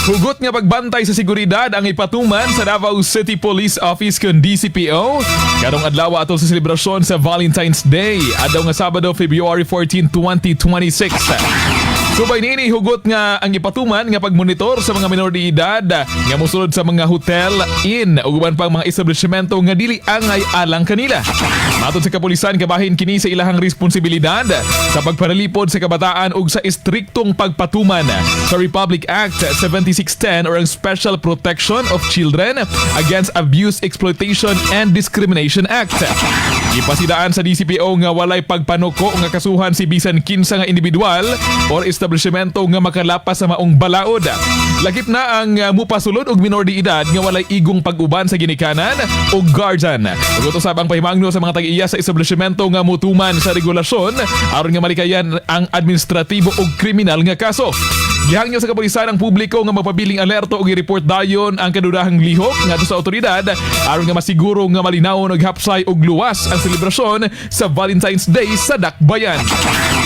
Hugot nga pagbantay sa seguridad ang ipatuman sa Davao City Police Office kun DCPO karong adlaw atol sa selebrasyon sa Valentine's Day, adlaw nga Sabado, February 14, 2026. Subay niini, hugot nga ang ipatuman nga pagmonitor sa mga minor de edad nga mosulod sa mga hotel, inn ug uban pang mga establishmento nga dili angay alang kanila. Matod sa kapulisan, kabahin kini sa ilahang responsibilidad sa pagpanalipod sa kabataan ug sa estriktong pagpatuman sa Republic Act 7610 or ang Special Protection of Children Against Abuse, Exploitation and Discrimination Act. Gipasidaan sa DCPO nga walay pagpanuko nga kasuhan si bisan kinsa nga individual or establishmento nga makalapas sa maong balaod. Lakip na ang mupasulod og minor de edad nga walay igong pag-uban sa ginikanan o guardian. Ug usab ang pahimangno sa mga tag-iya sa establishmento nga mutuman sa regulasyon aron nga malikayan ang administratibo ug kriminal nga kaso. Gihangyo sa kapulisan ang publiko nga magpabiling alerto ug i-report dayon ang kadudahang lihok ngadto sa otoridad aron nga masiguro nga malinawon og hapsay ug luwas ang selebrasyon sa Valentine's Day sa Dakbayan.